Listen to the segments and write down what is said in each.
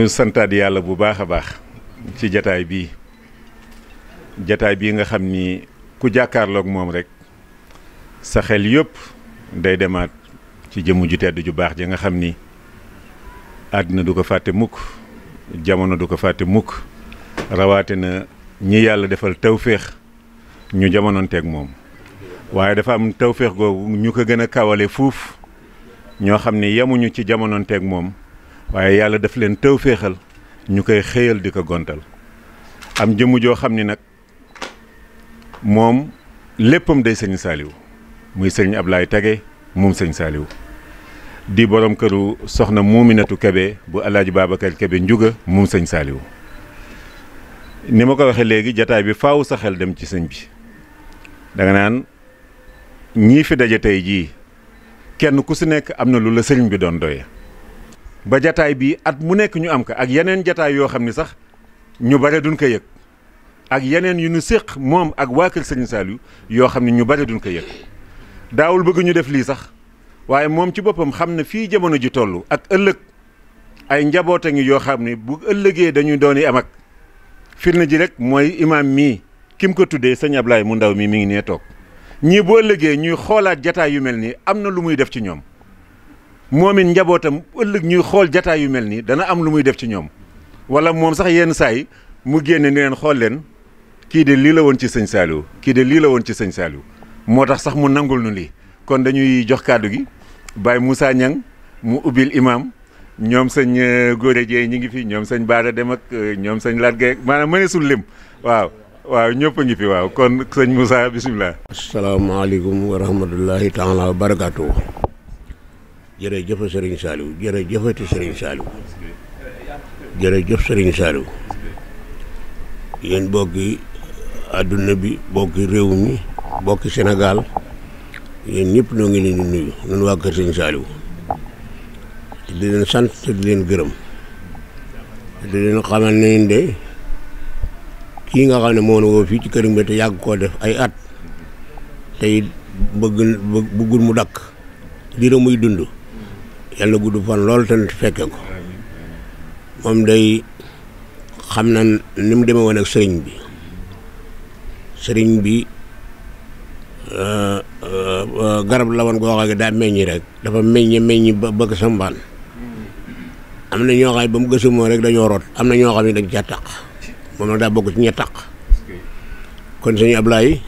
ñu santaat yàlla bu baax a baax ci jataay bii nga xam ni ku jàkkaarloog moom rek sa xel yëpp day demaat ci jëmm ju tedd ju baax ja nga xam ni àddina du ko fàtte mukk jamono du ko fàtte mukk rawaate na ñi yàlla defal tawféex ñu jamononteeg moom waaye dafa am tawféex googu ñu ko gën a kawale fuuf ñoo xam ne yemuñu ci jamononteeg moom waaye yàlla daf leen tawféexal ñu koy xëyal di ko gontal am jëmm joo xam ni nag moom léppam day sëñ Saliou muy sëñ Ablaye Tage moom sëñ Saliou di borom këru soxna Muuminatu Kébé bu Alaaji Babacar Kébé njuga moom sëñ Saliou ni ma ko waxee léegi jataay bi faaw sa xel dem ci sëñ bi danga naan ñii fi daje tey jii kenn ku si nekk am na lu la sëriñ bi doon doye ba jataay bi at mu nekk ñu am ko ak yeneen jataay yoo xam ni sax ñu bare duñ ko yëg ak yeneen yu ñu séq moom ak waa kër sëriñ Saliou yoo xam ne ñu bare duñ ko yëg daawul bëgg ñu def lii sax waaye moom ci boppam xam na fii jamono ji toll ak ëllëg ay njaboota ngi yoo xam ne bu ëllëgee dañuy dooni am ak firnde ji rek mooy imaam mii kim ko tuddee sëñ Ablaye mu ndaw mi ngi nee toog ñii boo ëllëgee ñuy xoolaat jataay yu mel nii am na lu muy def ci ñoom moom it njabootam ëllëg ñuy xool jataay yu mel nii dana am lu muy def ci ñoom wala moom sax yenn saa yi mu génne ni leen xool leen kii de lii la woon ci sëñ Saliou kii de lii la woon ci sëñ Saliou moo tax sax mu nangul nu lii kon dañuy jox kàddu gi Baye Moussa Niang mu ubbil imam ñoom sëñ Góore Jeey ñi ngi fi ñoom sëñ Baara Dem ak ñoom sëñ Lat Gueye maanaam mëneesul lim waaw ñëpp a ngi fi waaw kon sëñ Moussa bisimilah. asalaamaaleykum wa rahmatullahi taala wa barakaatu. jërëjëf Serigne Saliou jërëjëfati Serigne Saliou jërëjëf Serigne Saliou yéen bokki àdduna bi bokki réew mi bokki Sénégal yéen ñëpp noo ngi leen di nuyu ñun waa kër Serigne Saliou di leen sant te di leen gërëm di leen xamal ne de kii nga xam ne moo na woo fii ci kër gi te yàgg koo def ay at tey bëggul mu dakk dira muy dund yàlla gudd fan loolu te fekke ko moom day xam na ni mu demee woon ak sëriñ bi garab la woon goo xam ne daa meññi rek dafa meññi ba bëgg sa mbaan am na ñoo xam ne ba mu gësumoo rek dañoo rot am na ñoo xam ne dañ caa taq moom nag daa bokk ci ña taq kon sëñ Ablaye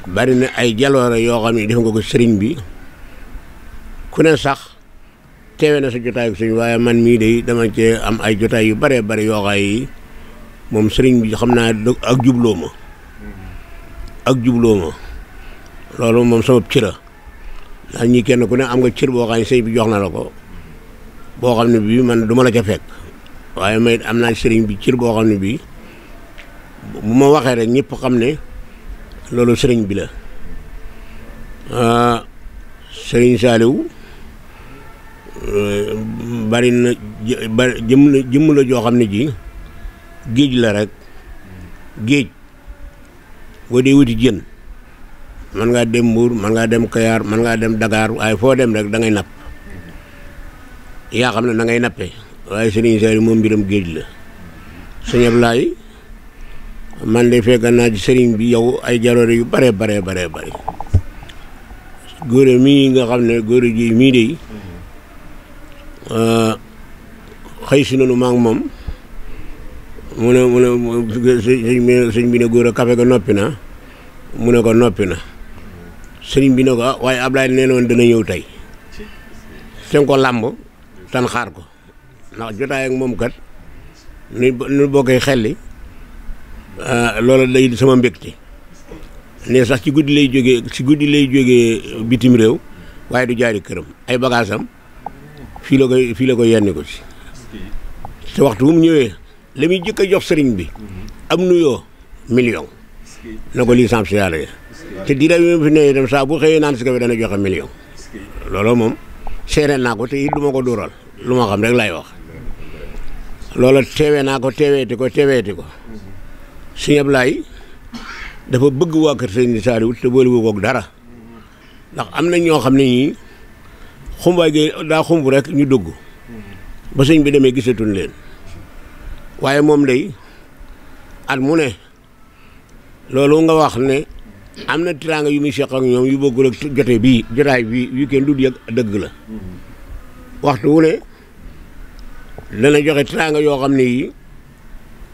bari na ay jaloore yoo xam ne def nga ko sëriñ bi ku ne sax teewe na sa jotaay ko sëñ waaye man mii de dama cee am ay jotaay yu bare bari yoo xam yi moom sëriñ bi xam naa ak jubloo ma loolu moom sama cëra ndax ñi kenn ku ne am nga cër boo xam ne sëñ bi jox na la ko boo xam ne bii man du ma la ca fekk waaye may am naa sëriñ bi cër boo xam ne bii bu ma waxee rek ñëpp xam ne loolu sëriñ bi la sëriñ Saliou bari na jëmm la joo xam ne ji géej la rek géej boo dee wuti jën man ngaa dem Mbuur man ngaa dem Kayaar man ngaa dem Dakar waaye foo dem rek da ngay napp yaa xam ne da ngay nappe waaye sëriñ Saliou moom mbiram géej la sëñ Ablaye man de fekk naa ci sëriñ bi yow ay jaloore yu bare góore mii nga xam ne góore ji mii de xëy si nanu maak moom mu ne sëñ bi ne góor a kafe ga noppi na mu ne ko noppi na sëriñ bi ne ko waaye Ablaye nee na woon dana ñëw tey ten ko làmb tan xaar ko ndax jotaay ak moom kat nu bokkee xelli loolu day sama mbégte ne sax ci guddi lay jógee bitim réew waaye du jaari këram ay bagaasam fii la koy yenni ko ci te waxtu bu mu ñëwee la muy jëkk a jox sëriñ bi am nuyoo million na ko licence yàlla ya te dira bi ma fi ne dem saa bu xëyee naan si ko fi dana joxe million loolu moom seere naa ko te it du ma ko dóoral lu ma xam rek lay wax loola teewee naa ko teeweeti ko sëñ Ablaye dafa bëgg waa kër sëñ Saliou te boole wu koog dara ndax am na ñoo xam ne ñii xumbaay gi daa xumb rek ñu dugg ba sëñ bi demee gisatuñ leen waaye moom day at mu ne loolu nga wax ne am na tiraanga yu muy seq ak ñoom yu bokkul ak jotaay bii yu kenn du yëg dëgg la waxtu wu ne dana joxe tiraanga yoo xam ne yi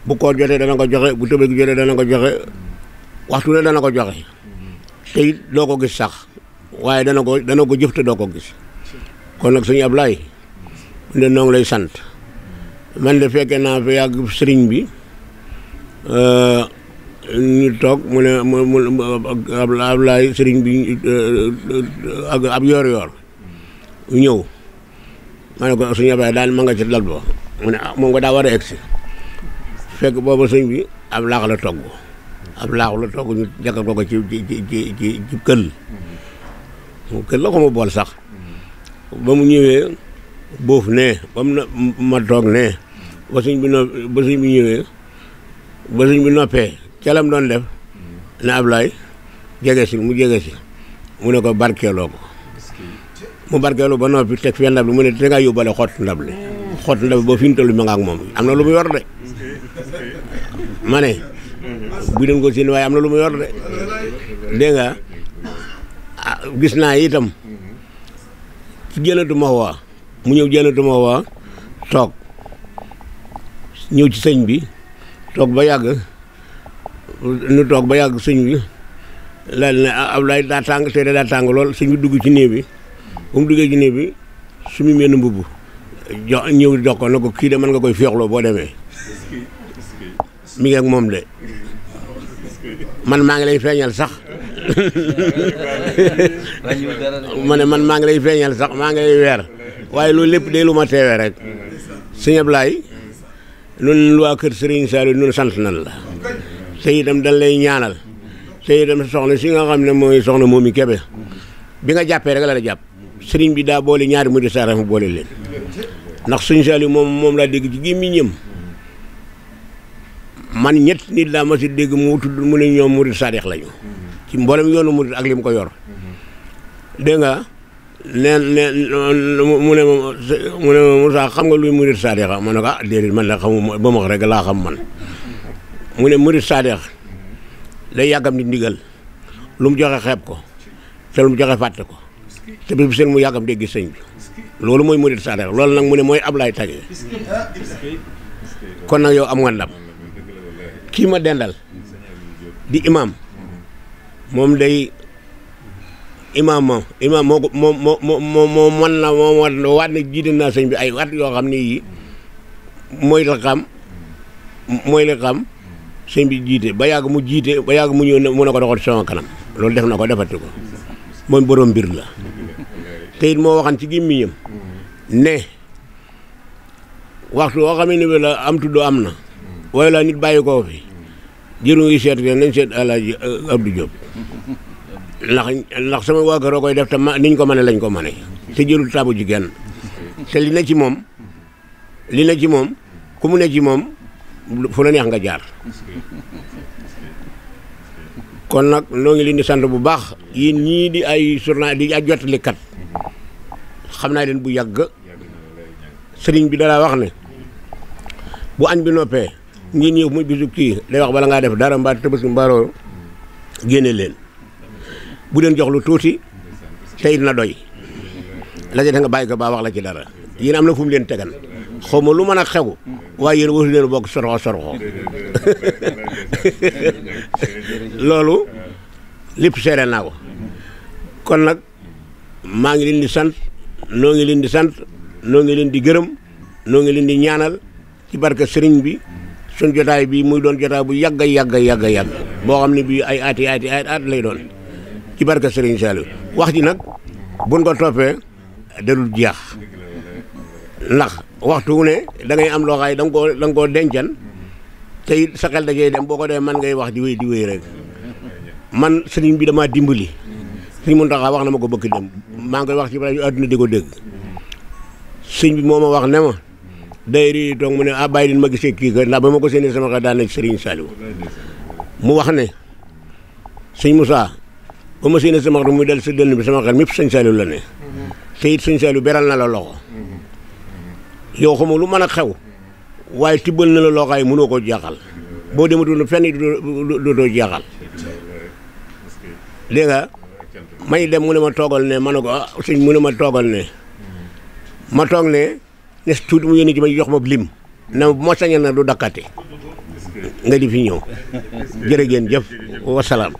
bu koor jotee dana ko joxe bu Tabaski jotee dana ko joxe waxtu ne dana ko joxe te it doo ko gis sax waaye dana ko jëf te doo ko gis kon nag sëñ Ablaye ne noo ngi lay sant man de fekkee naa fi yàgg sëriñ bi ñu toog mu ne Ablaye sëriñ bi ak ab yor-yor ñëw ma ne ko sëñ Ablaye daal ma nga ci lal ba mu ne moom nga daa war a egsi fekk booba sëñ bi ab laax la togg ñu jakkal ko ci këll mu këll la ko ma bool sax ba mu ñëwee boof ne ba mu ma toog ne ba sëñ bi ñëwee ba sëñ bi noppee calam doon def ne Ablaye jege si mu ne ko barkeeloo ko mu barkeeloo ba noppi teg fee ndab li mu ne te nga yóbbale xott ndab li ba fi mu toll ma nga ak moom am na lu mu yor de ma ne bu doon ko seen waaye am na lu mu yor de dégg nga gis naa itam ci Jannatu Mahwa mu ñëw Jannatu Mahwa toog ñëw ci sëñ bi toog ba yàgg sëñ bi laal ne Ablaye daa tàng te daa tàng lool sëñ bi dugg ci néeg bi bu mu duggee ci néeg bi su mu mel ne mbubb ñëw jox ko ne ko kii de mën nga koy féexloo boo demee mi ngi ak moom de man maa ngi lay feeñal sax ma ne man maa ngi lay feeñal sax maa ngi lay weer waaye loolu lépp de lu ma teewee rek sëñ Ablaye nun waa kër Serigne Saliou nun sant nan la te itam dañ lay ñaanal te itam soxna si nga xam ne mooy soxna Momy Kébé bi nga jàppee rek la jàpp Serigne bi daa boole ñaari murid saadix mu boole leen ndax sëñ Saliou moom laa dégg ci gémmiñam man ñett nit laa ma si dégg mu tudd mu ne ñoom murid saadix lañu ci mboolem yoonu murid ak li mu ko yor dégg nga mu ne ma Moussa xam nga luy murid saadix ma ne ko déedéet man la xamu ba ma rek laa xam man mu ne murid saadix day yàggam di ndigal lu mu joxe xeeb ko te lu mu joxe fàtte ko te bis bu seen mu yàggam dégg sëñ bi loolu mooy murid saadix loolu nag mu ne mooy Ablaye Tage kon nag yow am nga ndam kii ma dendal di imam moom day imam moo ko moo mën na moo waat ne jiite naa sëñ bi ay waat yoo xam ne yii mooy la xam sëñ bi jiite ba yàgg mu ñëw mu ne ko doxal sama kanam loolu def na ko defati ko moom borom mbir la te it moo waxan ci gémmiñam ne waxtu woo xam ne bi la am tudd am na waaye la nit bàyyi koo fi jëru ngi seet ke nañ seet Alaaji Abdou Diop ndax sama waa kër koy def te niñ ko mane lañ ko mane te jërul tabu ji genn te li na ci moom ku mu ne ci moom fu la neex nga jaar kon nag noo ngi leen di sant bu baax yéen ñii di ay journal di ay jottalikat xam naa leen bu yàgg sëriñ bi dara wax ne bu añ bi noppee ngeen ñëw muy bisu kii day wax bala ngaa def dara mbaa Tabaski mbaaroo génne leen bu leen jox lu tuuti te it na doy la ca da nga bàyyi ko ba wax la ci dara yéen am na fu mu leen tegan xaw ma lu mën a xew waaye yéen wasu leen bokk sorxo loolu lépp seere naa ko kon nag maa ngi leen di sant noo ngi leen di sant noo ngi leen di gërëm noo ngi leen di ñaanal ci barke sëriñ bi suñ jotaay bi muy doon jotaay bu yàgg boo xam ne bii ay at lay doon ci barke Serigne Saliou wax ji nag buñ ko toppee dadul jeex ndax waxtu wu ne da ngay am loo xaay da nga koo dencan te it sa xel da cay dem boo ko dee man ngay wax di wéy rek man sëriñ bi damaa dimbali sëriñ Mountakha wax na ma ko bëgg dem maa ngi koy wax ci rajo àdduna di ko dégg sëñ bi moo ma wax ne ma day rii toog mu ne bàyyi leen ma gisee kii ka ndax ba ma ko séenee sama xel daan na Serigne Saliou mu wax ne sëñ Moussa ba ma séenee sama xel muy dal sa dënn bi sama xel mépp sëñ Saliou la ne te it sëñ Saliou beral na la loxo yow xamoo lu mën a xew waaye tibbal na la loo xam ne mënoo ko jeexal boo dematul fenn doo jeexal dégg nga may dem mu ne ma toogal ne ma ne ko sëñ mu ne ma toogal ne ma toog ne ne tuuti mu yónni ci ma jox ma lim na moo sañal na du dakkate nga di fi ñëw jërë ngeen jëf wasalaam